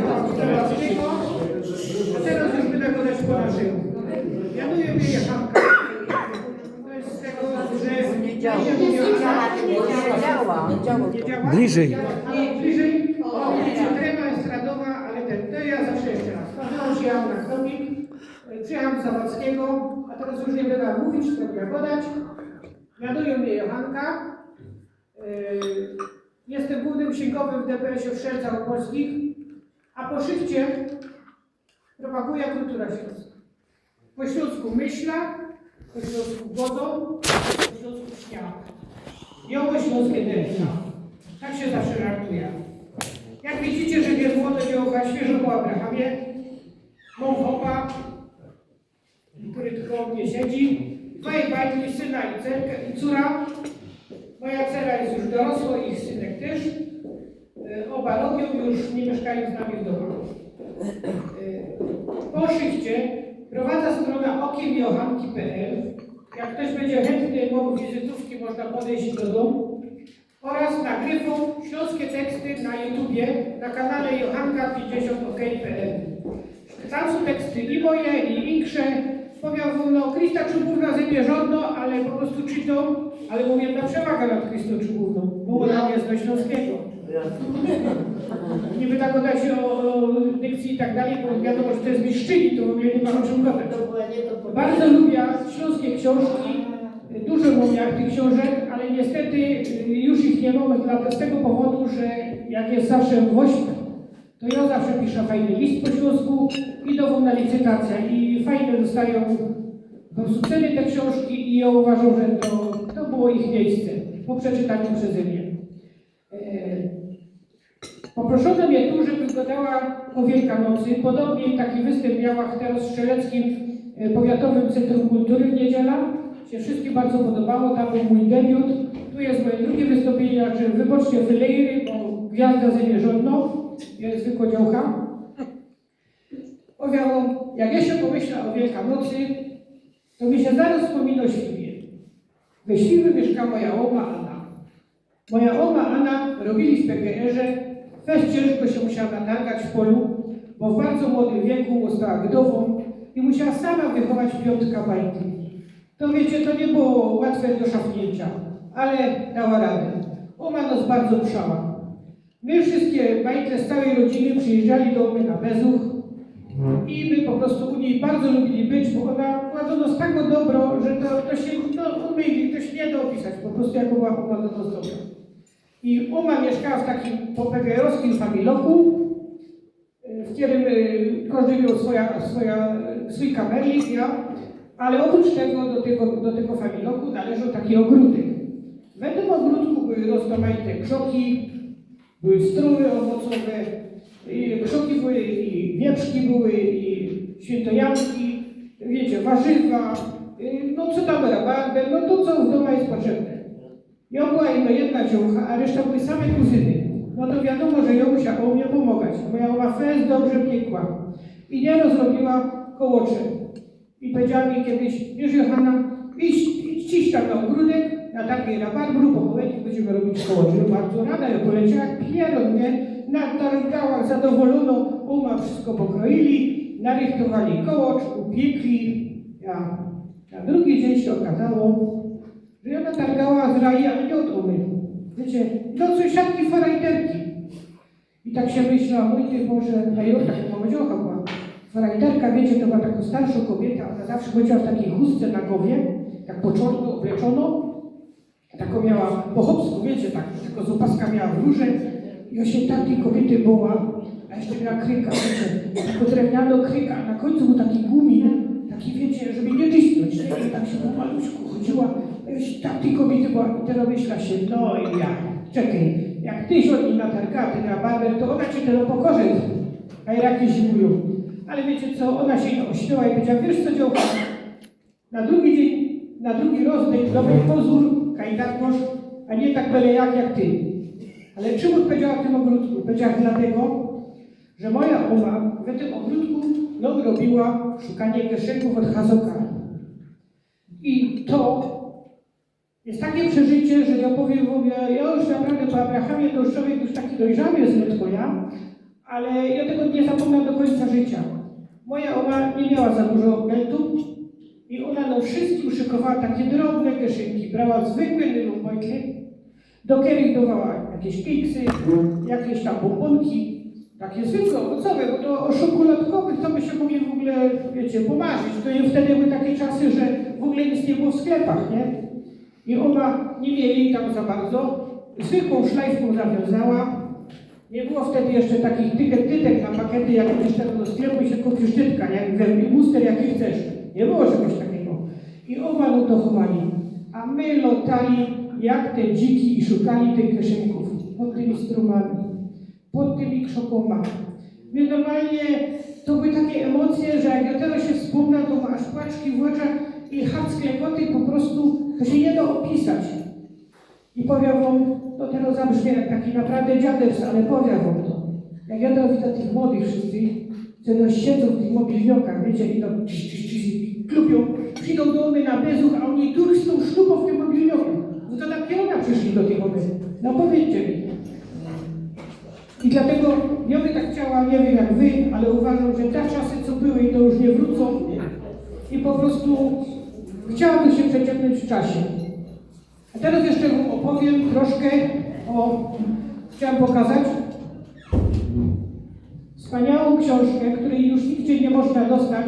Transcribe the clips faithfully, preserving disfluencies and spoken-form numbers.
Kowalskiego. A teraz już będę gadać po naszemu. Mianuje mnie Hanka. To jest z tego, że nie działa. Nie działa. Bliżej. Ale bliżej. O, widzicie, trema jest radowa, ale ten, to ja zawsze jeszcze raz. Nazywam się Jan Krowik. Przyjechałem z Zawadzkiego, a teraz już nie będę mówić, to ja gadać. Mianuje mnie Hanka. E, Jestem głównym księgowym w D P S-ie w Strzelcach Opolskich, a po szychcie propaguję kulturę śląską. Po śląsku myślę, po śląsku godzę, po śląsku śniam. Joło śląskie dęcia. Tak się zawsze żartuje. Jak widzicie, że jest młody, joła świeżo po Abrahamie, mam chłopa, który tu koło mnie siedzi, dwaj bajtli, syna i córka, i córa. Moja cera jest już dorosła, ich synek też. E, Oba robią, już nie mieszkają z nami w domu. E, Po szychcie prowadzę stronę okiem jochanki pl. Jak ktoś będzie chętny, mogę wizytówki, można podejść do domu. Oraz nagrywam śląskie teksty na YouTubie, na kanale Jochanka pięćdziesiąt OK pl. Tam są teksty i moje, i insze. Powiem wam, no, Krista Czubówna ze mnie żadno, ale po prostu czytam, ale mówię na przewagę nad Kristą Czubówną, bo ona nie zna śląskiego. Nie będę gadać o, o dykcji i tak dalej, bo wiadomo, że to jest mistrzyni, to w ogóle nie ma o czym gadać. Bardzo lubię śląskie książki, dużo mam jak tych książek, ale niestety y, już ich nie mam dla, z tego powodu, że jak jest zawsze wośp, to ja zawsze piszę fajny list po śląsku, idą na licytację i fajne dostają po prostu ceny te książki i ja uważam, że to, to było ich miejsce po przeczytaniu przeze mnie. E, Poproszono mnie tu, żebym gadała o Wielkanocy. Podobnie taki występ miała w teraz strzeleckim e, Powiatowym Centrum Kultury w niedzielę. Się wszystkim bardzo podobało, tam był mój debiut. Tu jest moje drugie wystąpienie, znaczy wybaczcie wylejry, bo gwiazda ze mnie żadno, jest zwykła działka. Powiadam, jak ja się pomyślę o Wielkanocy, to mi się zaraz wspomina o Świwie. We Świwie mieszka moja oma Ana. Moja oma Ana robili w P G R-ze, fest ciężko się musiała natargać w polu, bo w bardzo młodym wieku została wdową i musiała sama wychować piątka bajtli. To wiecie, to nie było łatwe do szafnięcia, ale dała radę. Oma nas bardzo grzała. My wszystkie bajtle z całej rodziny przyjeżdżali do mamy na bezuch i my po prostu u niej bardzo lubili być, bo ona była do nas tak dobro, że to, to się, no, to się nie da opisać, po prostu jak była, była do nas dobra. I oma mieszkała w takim popegeerowskim familoku, w którym e, każdy miał swoja, swoja, swój kamerlik, ja, ale oprócz tego do tego, do tego familoku należał taki ogródek. W tym ogródku były rozmaite krzoki, były strumy owocowe, i krzoki były, i wieprzki były, i świętojanki, wiecie, warzywa, y, no co tam, rabarber, no to co w domu jest potrzebne. Ja była ino jedna dziołcha, a reszta były same kuzyny. No to wiadomo, że ja musiała u mnie pomagać. Moja mama fest dobrze piekła i nieroz robiła kołocze. I powiedziała mi kiedyś: „Wiesz, Johanna, idź, idź, idź tam na ogródek, na taki rabarbru, bo my tu będziemy robić kołocze”. Ja bardzo rada, ja poleciała jak pieron, nie? Natargała, zadowolona, oma wszystko pokroili, narychtowali kołocz, upiekli. Ja. Na drugi dzień się okazało, że ja natargała z rai, ale nie od omy. Wiecie, do sąsiadki farajterki. I tak się myślała: „Mój ty Boże”, a ja tak powiedziała, była farajterka, wiecie, to była taka starsza kobieta, ona zawsze chodziła w takiej chustce na głowie, tak po czorno obleczona. Taką miała po chłopsku, wiecie, tak, tylko z opaska miała w rurze. I ja się tak tej kobiety bała, a jeszcze miała kryka, wiecie, taką drewnianą kryka, a na końcu był taki gumin, taki, wiecie, żeby nie dysnąć, nie? I tak się po maluszku chodziła, ja się tak tej kobiety bała. I teraz myśla się, no i ja, czekaj, jak ty się od niej natargała, ten rabarber, to ona ci tego pokorze, a jak nie zimują. Ale wiecie co, ona się ośmiała i powiedziała: „Wiesz co, dziołcha, na drugi dzień, na drugi roz dej dobry pozór, kajdatnosz, a nie tak byle jak, jak ty”. Ale czemu powiedziała w tym ogródku? Powiedziała dlatego, że moja oma w tym ogródku no, robiła szukanie kieszonków od hazoka. I to jest takie przeżycie, że ja powiem wam, ja, ja już naprawdę po Abrahamie to już człowiek już taki dojrzały jest letko ja, Ale jŏ tego niy zapōmnã do kōńca życiŏ. Moja ōma niy miała za dużo gyntu i ōna nōm wszyjskim szykowała take drobne kieszynki. Brała zwykłe nylōn bojtle, do kerych dŏwała jakeś keksy, jakeś tam bōmbōnki, take zwykłe, ôwocowe, bo to ô szokōladkowych to my sie mogli w ogōle, wiycie, pomarzić. To już wtedy były take czasy, że w ogōle nic niy było w sklepach, niy? I ōma niy miała ich tam za bardzo. Zwykłōm szlajfkōm zawiōnzała. Niy było wtedy jeszcze takich tyketytek na pakiety, jak idziesz do sklepu i sie kupisz tytka, niy? Muster, jaki chcesz. Niy było czegoś takigo. I ōma nōm to chowali. A my lŏtali jak te dziki i szukali tych kieszynkōw. Pod tymi strōmami, pod tymi krzokōma. My normalnie, to były take emocje, że jak jŏ teroz sie wspōmnã, to mōm aż płaczki w ôczach i hart klekoty, po prostu to sie niy da ôpisać. I powiym wōm, to teroz zabrzmi jak taki naprawdę dziaders, ale powiym wōm to. Jak jŏ teroz widza tych młodych wszyjskich, co no siedzōm w tych mobilniokach, wiycie, i no cziś, cziś, cziś, i klupiōm, przidōm do mie na bezuch, a ôni durch z tōm szlupōm w tym mobilnioku. No to na piōna przyszli do tyj ômy. No powiydzcie mi. I dlatego jŏ bych tak chciała, niy wiym jak wy, ale uważōm, że te czasy, co były, to już niy wrōcōm. I po prostu chciałabych sie przeciepnōńć w czasie. A teroz jeszcze wōm ôpowiym troszkę ô, chciałam pokazać wspaniałōm ksiōnżkã, kerej już nigdzie niy można dostać.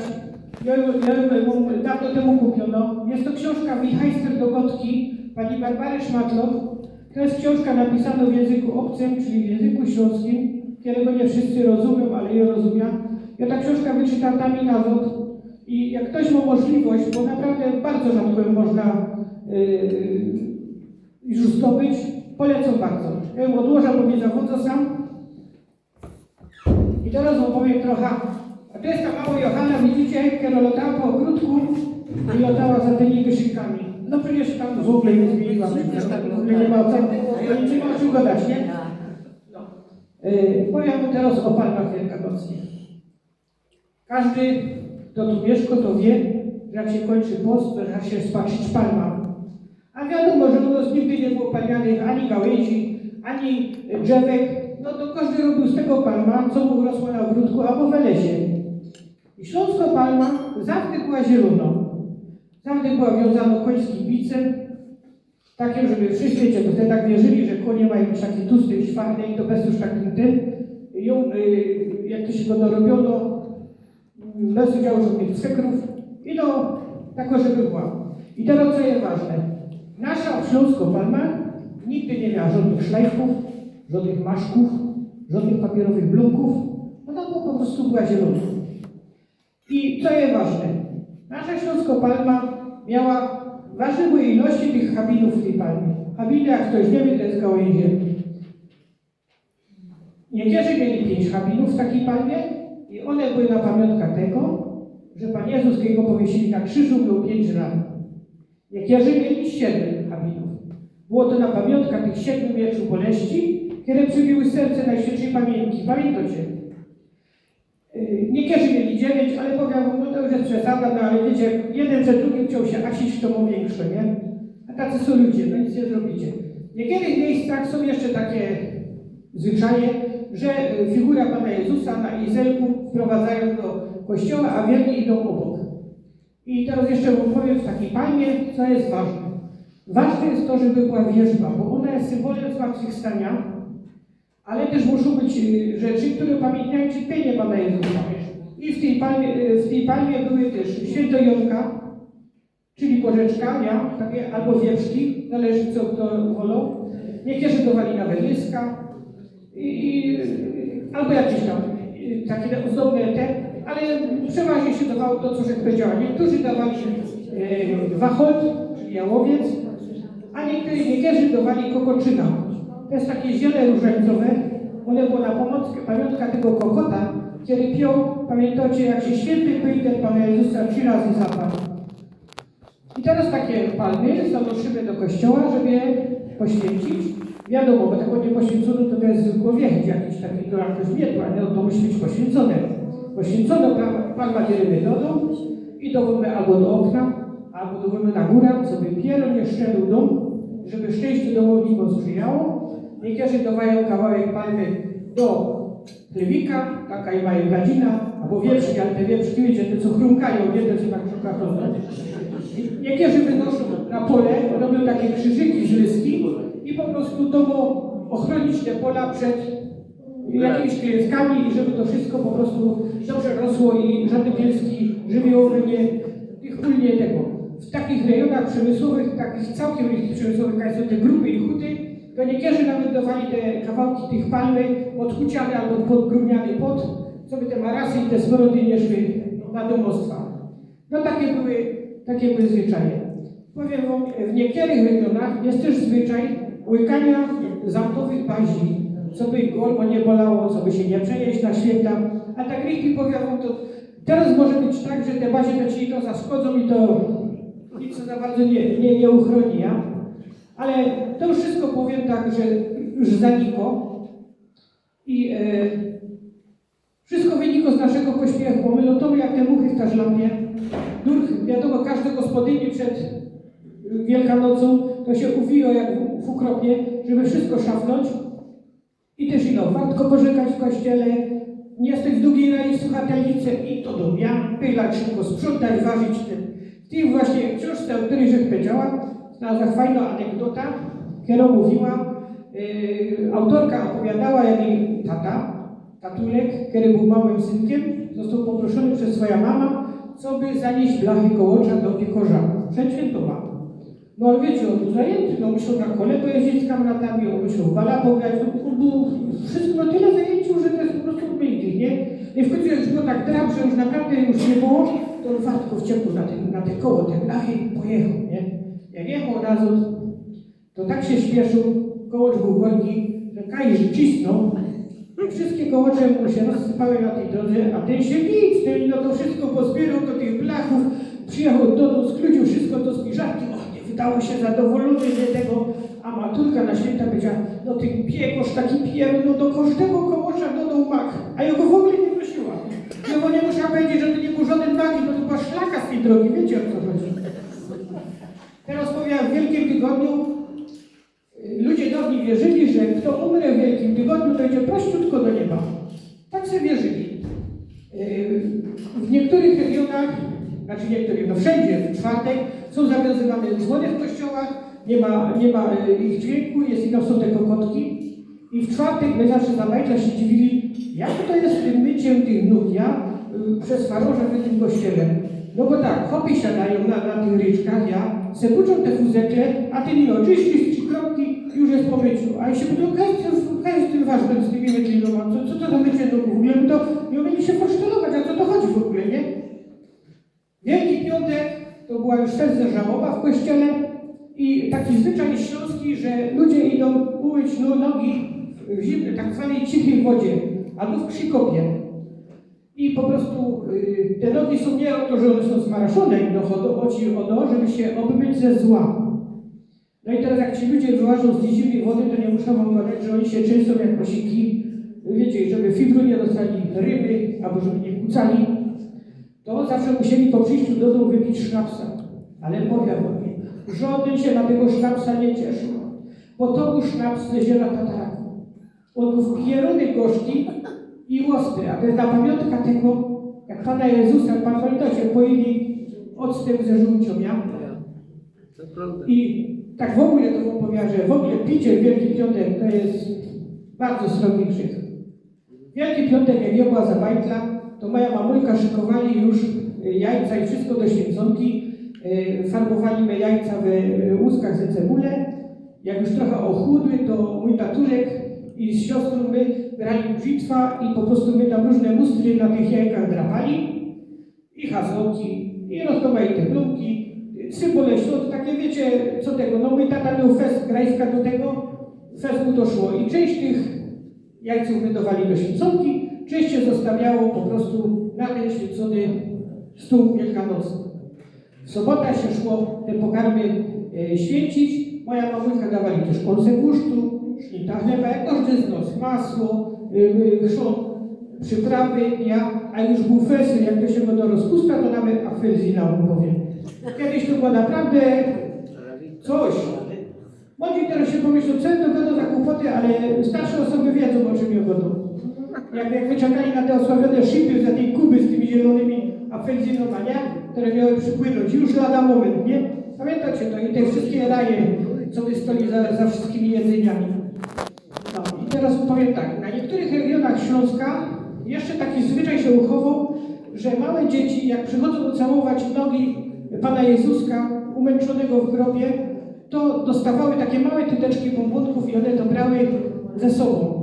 Jŏ, jŏ, jŏ, dawno tymu kupiōno. Jest to ksiōnżka Wie Heißt der Gott? Pani Barbary Szmatlow. To jest ksiōnżka napisanŏ w jynzyku ôbcym, czyli w jynzyku ślōnskim, kerego niy wszyjscy rozumiyōm, ale jŏ rozumia. Jŏ ta ksiōnżka wyczyta tam i nazŏd. I jak ftoś mŏ możliwość, bo naprawdę bardzo rzadko jã można, yy, już zdobyć, polecōm bardzo. Jŏ jã ôdłoża, bo mie zawŏdzŏ sam. I teroz wōm powiym trocha. A to jest ta mała Johana, widzicie, kero lŏtała po ôgrōdku i lŏtała za tymi kieszynkami. No przecież sie tam w ogōle niy zmiyniła, w ogōle niy ma ô co, niy ma ô czym gŏdać, niy? No. Yy, powiym teroz ô palmach wielkanocnych. Kożdy, fto tu miyszkŏ, to wiy, że jak sie kōńczy post, to trzeba sie spatrzić palma. A wiadōmo, że u nŏs nigdy niy było palmianych ani gałynzi, ani, e, drzewek. No to kożdy robiōł z tego palma, co mu rosło na ôgrōdku abo we lesie. I ślōnskŏ palma zawdy była zielōnŏ. Zawdy była wiōnzanŏ kōńskim bicym. Takim, żeby wszyscy, wiecie, to wtedy tak wierzyli, że kōnie majōm być take tłuste i szwarne i to bez już tak tyn, tyn, i jōm, y, jak to sie go dorobiōno, bez udziału żŏdnych cekrōw i no, tako, żeby była. I teroz, co je ważne, nasza ślōnskŏ palma nigdy niy miała żŏdnych szlajfkōw, żŏdnych maszkōw, żŏdnych papiyrowych blōnkōw, ôna była po prostu była zielōnŏ. I co je ważne, nasza ślōnskŏ palma miała, ważne były ilości tych habinōw w tyj palmie. Habiny, jak ftoś niy wiy, to je gałynzie. Niykerzy mieli piyńć habinōw w takij palmie i ône były na pamiōntka tego, że Pōn Jezus, kej go powiyesili na krziżu, mioł piyńć ran. Niykerzy mieli siedym habinōw. Było to na pamiōntka tych siedmiu mieczōw boleści, kere przebiły serce Nojświynczyjś Pamiyńki. Pamiyntŏcie? Y, niykerzy mieli dziewiyńć, ale powiym wōm, no to już je przesada, no ale wiycie, jedyn ze drugim chcioł sie asić, fto mŏ wiynkszŏ, niy? A tacy sōm ludzie, no nic niy zrobicie. W niykerych miyjscach sōm jeszcze take zwyczaje, że, y, figura Pana Jezusa na inzelku wprowadzajōm do kościoła, a wierni idōm ôbok. I teroz jeszcze wōm powiym w takij palmie, co je ważne. Ważne je to, żeby była wierzba, bo ôna je symbole zmartwychwstaniŏ. Ale tyż muszōm być, y, rzeczy, kere upamiyntniajōm cierpienie Pana Jezusa. I w tyj palmie, y, w tyj palmie były tyż świynto jŏnka, czyli porzeczka, niy? Take, abo wieprzki, zależy, co fto woloł. Niykerzy dŏwali nawet lyska, i, i, abo jakeś tam, y, take ôzdobne te, ale przewŏżnie sie dŏwało to, co żech powiedziała. Niykerzy dŏwali, y, wacholt, czyli jałowiec, a niykerzy, niykerzy dŏwali kokoczyna. To je take ziele rōżańcowe, ône było na pamiōntka, pamiōntka tego kokota, kery pioł, pamiyntŏcie, jak sie świynty Pynkiet Pana Jezusa trzi razy zapadł. I teroz take palmy zanoszymy do kościoła, żeby je poświyncić. Wiadōmo, bo tak ôdnie poświyncōne to, to je zwykło wiechać jakiś taki, to jakoś miotła, niy? No to musi być poświyncōne. Poświyncōnõ pa-, palma bierymy do dōmu i dŏwōmy abo do ôkna, abo dŏwōmy na gōra, coby pierōn niy szczelił dōm, żeby szczynście domownikow sprzyjało. Niykerzy dŏwajōm kawołek palmy do Chlewika, taka i mają gadzina, abo wieprzki, ale te wieprzki, wiycie, te co chrumkajōm, niy, te co na krzukach rosnōm. Niykerzy wynoszōm na pole, robiōm take krzyżyki z lysku i po prostu to mo ochrōnić te pola przed jakimiś klietkami i żeby to wszystko po prostu dobrze rosło i żodne klietki żywiołowe niy, tych pōl niy tego. W takich rejonach przemysłowych, takich cołkym przemysłowych, jak sōm te grupy i huty, to niykerzy nawet dowali te kawałki tych palmy podkuciane abo podgrubniane pod, żeby te marasy i te smrody niy szły na domostwa. No take były, take były zwyczaje. Powiym wōm, w niykerych rejonach jest tyż zwyczaj łykania zamtowych bazi, co by gorło niy bolało, co by sie niy przejeść na świynta. A tak richtig powiym wōm, to teroz może być tak, że te bazie to ci to zaszkodzōm i to nic za bardzo niy, niy, niy uchrōni, ja? Ale to już wszystko, powiym tak, że już zaniko. I e, wszystko wyniko z naszego pośpiechu, bo my lotōmy jak te muchy w ta szlampie. Durch, wiadōmo, kożda gospodyni przed Wielkanocōm to sie uwijo jak w, w ukropie, żeby wszystko szafnōńć. I tyż ino wartko porzekać w kościele, niy stoć w dugij rajce słuchać te lice i to do mia, pylać, szybko sprzątać, warzić te. W tyj właśnie ksiōnżce, ô kerej żech powiedziała, znalazła fajnŏ anegdota, kerŏ mówiła, yy, autorka ôpowiadała, jak jij tata, tatulek, kery bōł małym synkym, zostoł poproszōny bez swoja mama, coby zanieść blachy kołocza do piekorza przed świyntōma. No ale wiycie, ôn bōł zajynty, no musioł na kole pojeździć z kamratami, ôn musioł w bala pograć, no, ôn bōł wszystko na tyle zajynty, że to je po prostu mylki, niy? I w kōńcu jak już było tak drap, że już naprawdę już niy było, to ôn wartko wciepnōł na te, na te koło, te blachy i pojechoł, niy? Jak jechoł nazŏd, to tak sie śpieszył, kołocz bōł gorki, że kajś cisnōł, wszystkie kołocze mu sie rozsypały na tyj drodze, a tyn sie nic, tyn no to wszystko pozbiyrŏł do tych blachōw, przijechoł do dōmu, skludziōł wszystko do spiżarki, o, niy, wydŏł sie zadowolōny, niy, tego, a maturka na świynta powiedziała, no tyn piekŏrz taki pierōn, no do kożdego kołocza dodŏł mak, a jŏ go w ogōle niy prosyła. No bo niy muszała powiedzieć, że to niy bōł żŏdyn mak, bo to była szlaka z tyj drogi, wiycie, ô co chodzi. Teroz powiym, w Wielkim Tygodniu, y, ludzie dŏwnyj wierzyli, że fto umrze w Wielkim Tygodniu, to idzie prościutko do nieba. Tak sie wierzyli. Y, w niyktōrych regiōnach, znaczy niyktōrych, no wszyndzie w czwartek sōm zawiōnzywane zwōny w kościołach, niy ma, niy ma, y, ich dźwiynku, je, ino sōm te kokotki. I w czwartek my zawsze za bajtla sie dziwili, jak to je z tym myciym tych nōg, ja, y, bez farŏrza w tym kościele. No bo tak, chopy siadajōm na, na tych ryczkach, ja, se buczōm te fuzekle, a tyn ino, trzy, trzy, trzy kropki, już je po myciu. A jeśli by to, kaj je tyn, kaj je tyn wasz z tymi mytlinōma, co, co to za mycie nōg w ogōle? My to niy umiymy sie forsztelować, ô co to chodzi w ogōle, niy? Wielki Piōntek to była już wtedy żałoba w kościele i taki zwyczaj ślōnski, że ludzie idōm umyć no-, nogi w zimnej, tak zwanyj cichij wodzie abo w przikopie. I po prostu, y, te nogi sōm niy ô to, że ône sōm zmaraszōne, no, ô to, ô ci, ô to, żeby sie ôbmyć ze zła. No i teroz jak ci ludzie wyłażōm z tyj zimnyj wody, to niy muszã wōm gŏdać, że ôni sie trzynōm jak kosiki, wiycie, żeby fibru niy dostali, ryby, abo żeby niy kucali. To zawsze musieli po przińściu do dōmu wypić sznapsa. Ale powiadōm, żŏdyn sie na tego sznapsa niy ciesził, bo to bōł sznaps ze ziela tataraku. Ôn bōł pierōny gorzki i ôstry, a to je na pamiōntka tego, jak Pana Jezusa, pamiyntacie, poili ôctym ze żōłciōm, ja? To prŏwda. I tak w ogōle to wōm powiym, że w ogōle picie w Wielki Piōntek to je bardzo srogi grzych. W Wielki Piōntek, jak jŏ była za bajtla, to moja mamulka szykowali już, y, jajca i wszystko do świynconki. Y, farbowali my jajca we, y, łuskach ze cebule. Jak już trocha ôchudły, to mōj tatulek i z siostrōm my brali brzitwa i po prostu my tam rōżne mustry na tych jajkach drapali. I hasołki, i roztōmajte blōmki, cybule, ślōt, take, wiycie, co tego. No, mōj tata mioł fest grajska do tego, fest mu to szło. I czynść tych jajcōw my dŏwali do świynconki, czynść sie zostawiało po prostu na tyn świyncōny stōł wielkanocny. W sobota sie szło te pokarmy, e, świyńcić. Moja mamulka dŏwali tyż kōnsek łuszczu, sznita chleba, jak kożdy z nŏs, masło, e, e, chrzōn, prziprawy, ja, a już bōł fesyl, jak to sie gŏdŏ, rozpusta, to nawet afylzina, wōm powiym. Kedyś to było naprawdę coś. Młodzi teroz sie pomyślōm, co jŏ to gŏdōm za głupoty, ale starsze ôsoby wiedzōm, ô czym jŏ gŏdōm. Jak, jak my czekali na te ôsławiōne szipy ze tyj Kuby z tymi zielōnymi apfelzynōma, nie? Kere miały przipłynōńć już lada mōmynt, nie? Pamiyntacie to? I te wszyjske raje, co wystali za, za wszyjskimi jedzyniami. No i teroz powiym tak, na niyktōrych regiōnach Ślōnska jeszcze taki zwyczaj sie uchowoł, że małe dzieci, jak prziczodzōm ucałować nogi Pana Jezuska umynczōnego w grobie, to dostawały takie małe tyteczki bōmbōnków i ône to brały ze sobōm.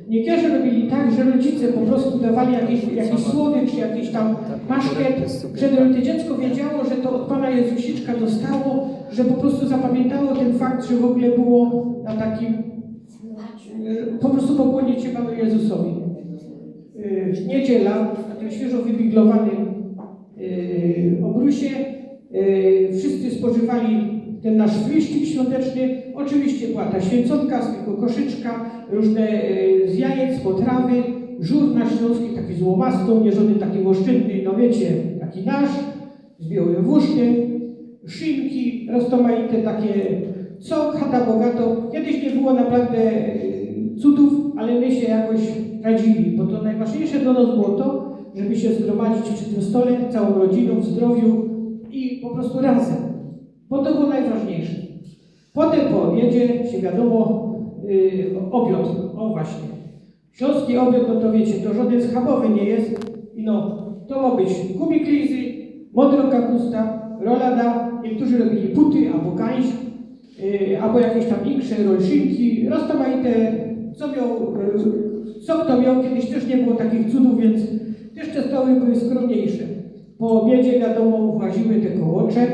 Niykerzy robiyli tak, że rodzice po prostu dowali jakiś, jakiś słodycz, jakiś tam pasztet, żeby to dziecko wiedziało, że to ôd Pana Jezusiczka dostało, że po prostu zapamiyntała tyn fakt, że w ogōle było na takim, e, po prostu pokłōnić sie Panu Jezusowi. E, niydziela, na tym świyżo wybiglowanym, e, ôbrusie, e, wszyjscy spożiwali tyn nasz frysztik świąteczny. Ôczywiście była ta świyncōnka, z tego koszyczka, rōżne, e, z jajec, potrawy, żur na ślōnski, taki z łōmastōm, niy żodyn taki ôszczyndny, no wiycie, taki nasz, z biołym wusztym, szynki roztomajte takie, co chata bogato. Kejś niy było naprowdã, e, cudōw, ale my sie jakoś radziyli, bo to nojważniyjsze dlŏ nos było to, żeby sie zgromadzić przi tym stole cołkŏ rodzynōm w zdrowiu i po prostu razym, bo to było nojważniyjsze. Potym po ôbiedzie sie, wiadōmo, y, ôbiŏd, ô właśnie. Ślōnski ôbiŏd, no to wiycie, to żodyn schabowy niy ma. I no, to mo być kubik lizy, modrŏ kapusta, rolada, niykerzy robiyli puty abo gańś, y, abo jakeś tam insze rolszynki, roztomajte, co mioł, y, co fto mioł, kejś tyż niy było takich cudōw, wiync tyż te stoły były skrōmniyjsze. Po ôbiedzie, wiadōmo, wchodziyły te kołocze,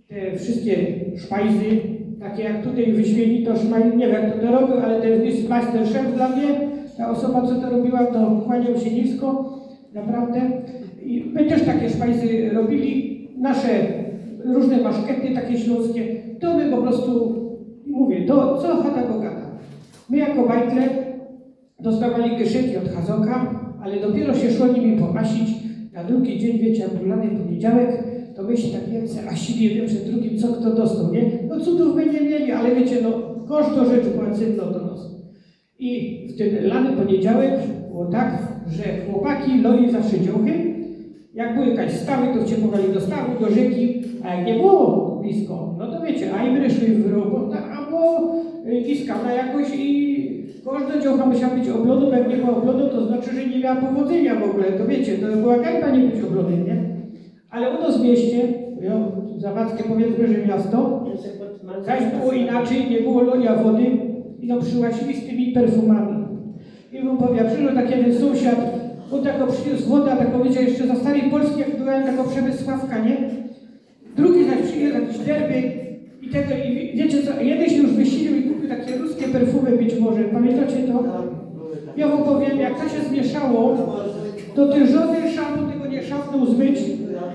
te wszyjske szpajzy, takie jak tutaj wyśmienito szpajzy, niy wiym, fto to robiōł, ale to je majster szef dlŏ mie, ta ôsoba, co to robiyła, to kłaniōm sie nisko, naprowdã. I my tyż takie szpajzy robiyli, nasze rōżne maszkety takie ślōnskie, to my po prostu, mowię, to co chata bogata. My jako bajtle dostŏwali gyszynki ôd chazŏka, ale dopiyro sie szło nimi połasić na drugi dziyń, wiycie, jak bōł lany poniedziałek, to my sie tak wiyncyj łasiyli, jedyn przi drugim, co fto dostoł, niy? No cudōw my niy mieli, ale wiycie, no, kożdŏ rzecz była cynno do nos. I w tyn lany poniedziałek było tak, że chłopaki loli zawsze dziołchy, jak były jakeś stawy, to wciepowali do stawu, do rzyki, a jak niy było blisko, no to wiycie, a im ryszły w robota, abo, y, iskana jakoś i kożdŏ dziołcha musiała być ôblōnōm, jak niy była ôblōnōm, to znaczy, że niy miała powodzynia w ôgōle, to wiycie, to była gańba niy być ôblōnym, niy? Ale u nos w mieście, jo, zawadzkie powiydzmy, że miasto, zaś było inaczyj, niy było loniŏ wody i no prziłaziyli z tymi perfumami. I wōm powiym, prziszoł tak jedyn sōmsiad, ôn tako prziniōs wodã, tako, wiycie, jeszcze za starej Polski, jak była tako Przemysławka, niy? Drugi zaś prziniōs jakiś derby i tego, i wi-, wiycie co, jedyn sie już wysiliōł i kupiōł takie ruskie perfumy być może, pamiyntŏcie to? Jo wōm powiym, jak to sie zmiyszało, to ty żodyn szampōn tego niy szafnōł zmyć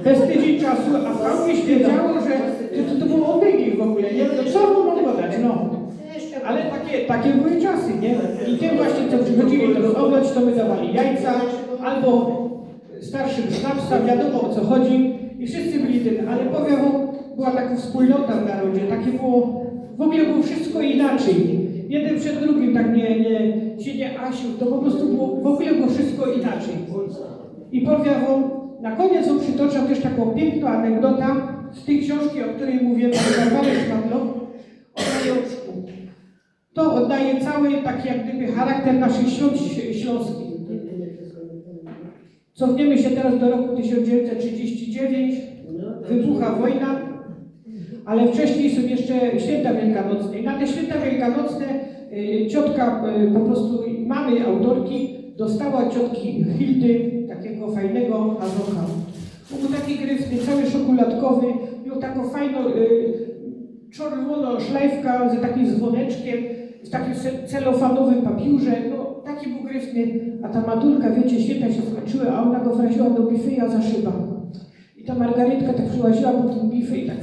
bez tydziyń czasu, a w kałpie śmierdziało, że, że to, to było ôbygli w ôgōle, niy? No co wōm mōm gŏdać, no. Ale takie, takie były czasy, niy? I tym właśnie, co przichodziyli to ôblŏć, to my dŏwali jajca, abo starszym sznapsa, wiadōmo, ô co chodzi. I wszyscy byli tyn, ale powiym wōm, była tako wspōlnota w narodzie, takie było, w ôgōle było wszysko inaczyj. Jedyn przi drugim tak niy, niy, sie niy łasiōł, to po prostu było, w ôgōle było wszysko inaczyj. I powiym wōm, na kōniec wōm przitoczã tyż tako piyknõ anegdota z tyj ksiōnżki, ô kerej mowiōm, Barbary Szpadlok, ô zajączku. To ôddaje cały taki jak gdyby charakter naszych świynt ś-, ślōnskich. Cofniymy sie teroz do roku tysiōnc dziewiyńćset trzidziści dziewiyńć, wybucha wojna, ale wcześnij sōm jeszcze świynta wielkanocne. I na te świynta wielkanocne, y, ciotka, y, po prostu mamy autorki dostała ciotki Hildy takigo fajnego azoka. Ôn bōł taki gryfny, cały szokoladkowy, mioł tako fajno, y, czerwōno szlajfka z takim zwōneczkiym, w takim ce-, celofanowym papiōrze, no, taki bōł gryfny, a ta madulka, wiycie, świynta sie skōńczyły, a ôna go wraziyła do bifyja za szyba. I ta Margarytka tak prziłaziła po tym bify i tak,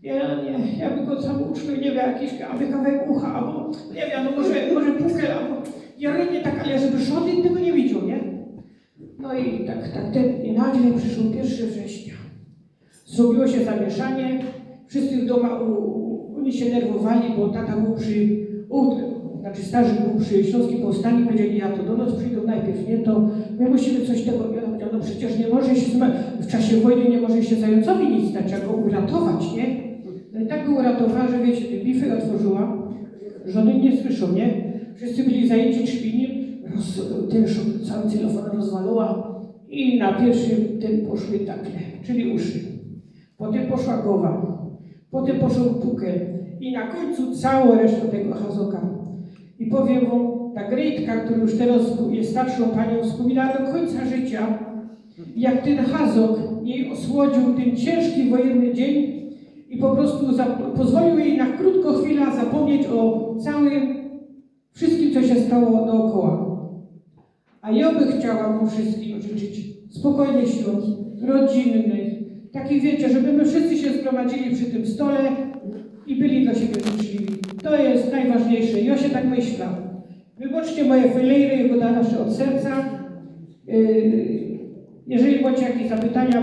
jo, niy, jo bych go sam uczcił, niy wiym, jakiś, abo kawałek ucha, abo, niy wiym, no może, może pukel, abo, jo, niy tak, ale żeby żodyn tego niy widzioł, niy? No i tak, tak tyn, i nagle prziszoł piyrszego września. Zrobiło sie zamieszanie, wszyscy w dōma u, u, ôni sie nerwowali, bo tata bōł przi, u, znaczy starzyk bōł przi ślōnskim pōwstaniu, powiedzieli: „Ja to do nos przidōm, nojprzōd niy to, my musimy coś tego”. I ôna powiedziała: „No przecież niy może sie zma- w czasie wojny niy może sie zajōncowi nic dać, trzeba go uratować, niy?” No i tak go uratowała, że, wiycie, te bify otworzyła, żodyn niy słyszoł, niy? Wszyscy byli zajynci trzpiyniym, roz- tyn szok- cały celofan rozwalała i na piyrszym tyn poszły takle, czyli uszy. Potym poszła gowa, potym poszło puke i na kōńcu cało reszta tego hazoka. I powiym wōm, ta Grejtka, ktora już teroz je starszōm paniōm, spōminała do kōńca życiŏ, jak tyn hazok jij ôsłodziōł tyn ciynżki wojynny dziyń i po prostu za- pozwoliōł jij na krōtko chwila zapōmnieć ô całym, wszyskim, co sie stało dookoła. A jŏ bych chciała wōm wszyskim życzyć spokojnych świōnt, rodzinnych, takich, wiycie, żeby my wszyscy sie zgromadzili przi tym stole i byli do siebie życzliwi. To je nojważniyjsze, jŏ sie tak myśla. Wybaczcie moje fejlyry, jŏ gŏdōm zawsze ôd serca. Yy, Jeżeli mŏcie jakieś zapytania,